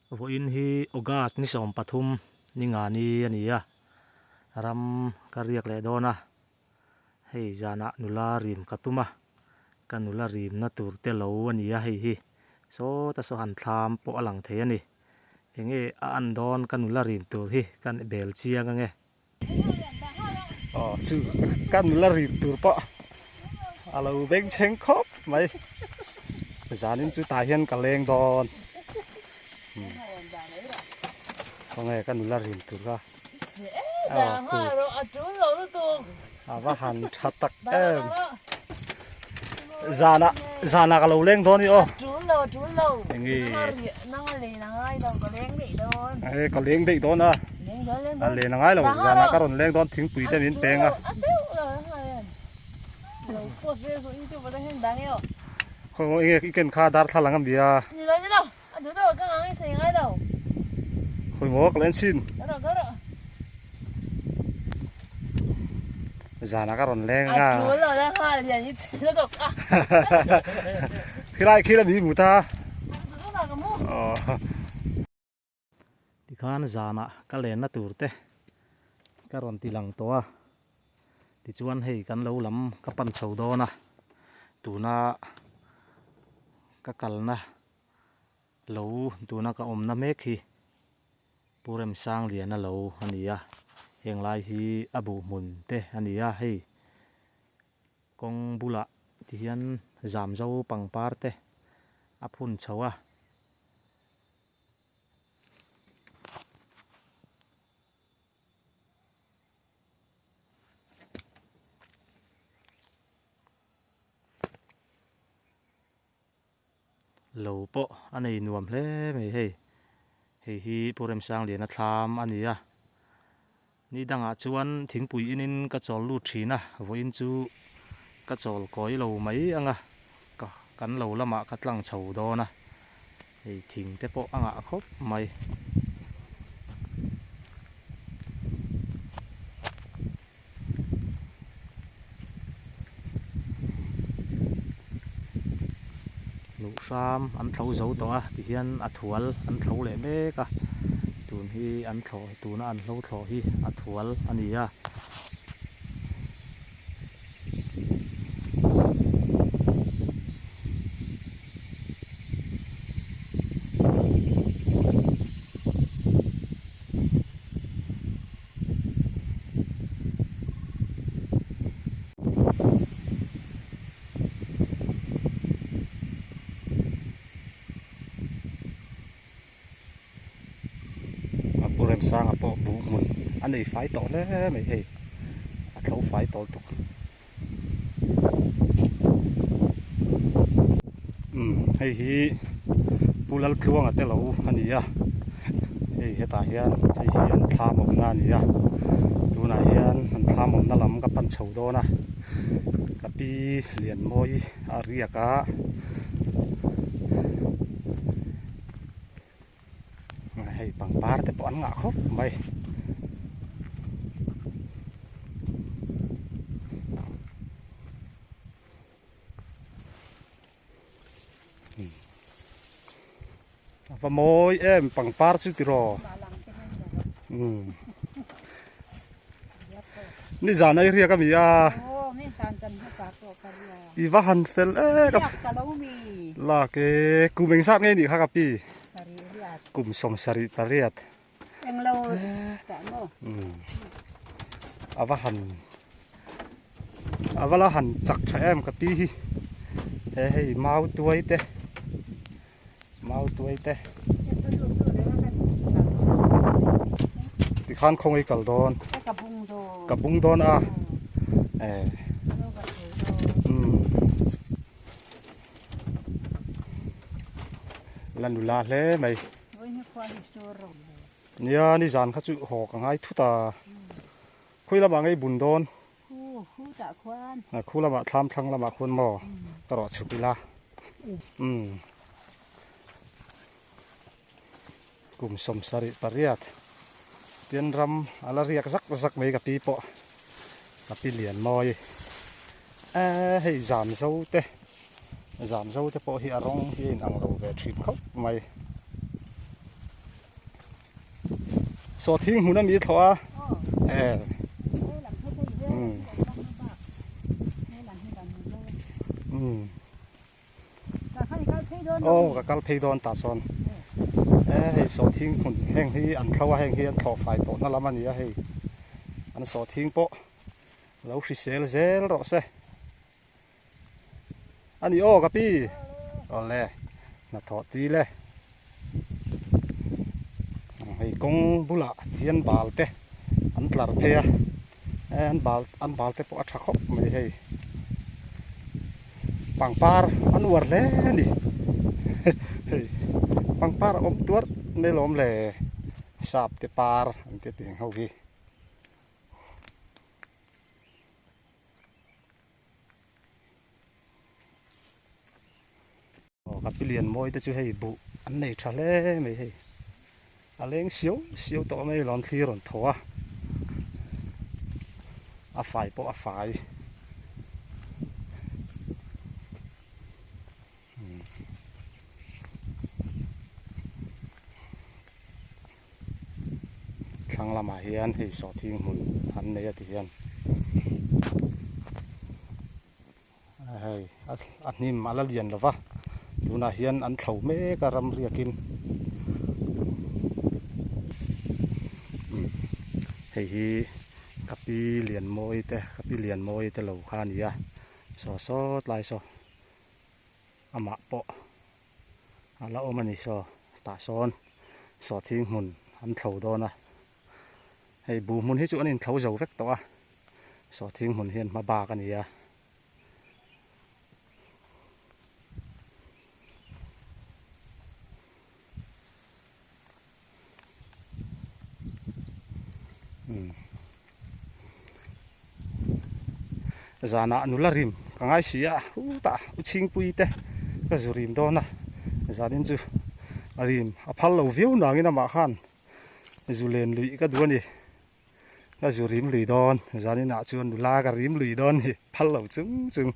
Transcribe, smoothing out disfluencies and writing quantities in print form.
Vawiin hi August ni 13 ni nga ni a ni a, ram ka riak leh dawn a, hei zanah nula rim ka tum a, ka nula rimna tur te lo a ni a hei hi sawta saw han thlam pawh a lang thei a ni, enge a an dawn ka nula rim tur hi ka bel chiang ange. Aw chu ka nula rim tur pawh a lo beng chheng khawp mai zanin chu tah hian ka leng dawn khawnge ka nula rim tur kha a va han tha tak em zanah zanah ka lo leng dawn i aw enge ka leng daih dawn a. A len a ngai lo, zanah ka rawn leng dawn thingpui te min peng a. Khaw enge i ken kha darthlalang a mi a. Khawi maw ka lo en chhin. Zanah ka rawn leng a. Khilai khi la mi hmu ta. Tikhan zanah ka lenna tur te ka rawn ti lang tawh a, tichuan hei kan lo lam ka pan chho dawn a, tuna ka kalna lo tuna ka awmna mek hi Pu Remsangliana lo a ni a, heng lai hi a buh hmun te a ni a, hei kawng bulah tihian zamzo pangpar te a phun chho a. Lo pawh a nei nuam hle mai hei hei hi Pu Remsangliana thlam a ni a ni dangah chuan thingpui inin ka chawl lut thin a vawiin chu ka chawl kawi lo mai ang a ka kan lo lamah ka tlang chho dawn a. Hei thing te pawh a ngah khawp mai. Nuhhram an thlo zo tawh a tihian a thual an thlo leh mek a tun hi an thlawh tuna an hlo thlawh hi a thual a ni a. A pu Remsanga pawh buh hmun a nei fai tawh hle mai hei a tlo fai tawh lutuk. Umm hei hi Pu Laltluanga te lo a ni a hei hetah hian hei hi an thlam awmna a ni a tunah hian an thlam awmna lam ka pan chho dawn a ka pi Lianmawii a riak a. Hei pangpar te pawh an ngah khawp mai. A va mawi em pangpar chu tiraw. Ni zan ai riak a mi a. I va han fel e ka lak e kum eng zat nge nih kha ka pi kum sawm sarih pariat a va han a va la han chak tha em ka pi hi he hei mau tuai te mau tuai te tikhan khawngaih kal dawn ka bung dawn a e la nula hle mai nia nizan kha chu haw ka ngai thut a khawi lamah ngei bun dawn khu lamah thlam thlang lamah khuan maw ka rawh chhuk ila umm kum 78 tin ram a la riak zak zak mai ka pi pawh ka pi lian mawi eee hei zam zo te zam zo te pawh hi a rawng hi a inang lo ve thin khawp mai. Sawhthing hmun a mi thlawh a e umm umm aw ka kal phei dawn tah sawn e hei sawhthing hmun heng hi an thlo a heng hi an thlawh fai tawh na lam a ni a hei an sawhthing pawh lo hrisel zel rawh se. A ni aw ka pi awle hnathawh tui le hei kawng bulah hian bal te an tlar phei a an bal an bal te pawh a tha khawp mai hei pangpar an uar hle a ni hei pangpar a awm tuarh mai alawm le sap te par an ti tih ho hi. Aw ka pi lian mawi te chu hei buh an nei tha hle mai hei a leng siau siau tawh mai lawm thli rawn thaw a a fai pawh a fai. Thlang lamah hian hei sawhthing hmun an nei a ti hian hei a hnim a la lian lo va tunah hian an thlo mek a ram riakin hei hi ka pi Lianmawi te ka pi Lianmawi te lo kha a ni a saw sawt lai saw amah pawh. A la awm a ni saw tah sawn sawhthing hmun an thlo dawn a hei buh hmun hi chu an inthlo zo vek tawh a sawhthing hmun hian hma bak a ni a. Zanah nula rim ka ngai si a hutah u chhingpui te ka zu rim dawn a zanin chu a rim a phal lo viau nangin amah khan zu len luih ka duh a ni ka zu rim lui dawn zaninah chuan nula ka rim lui dawn a ni phal lo chung chung.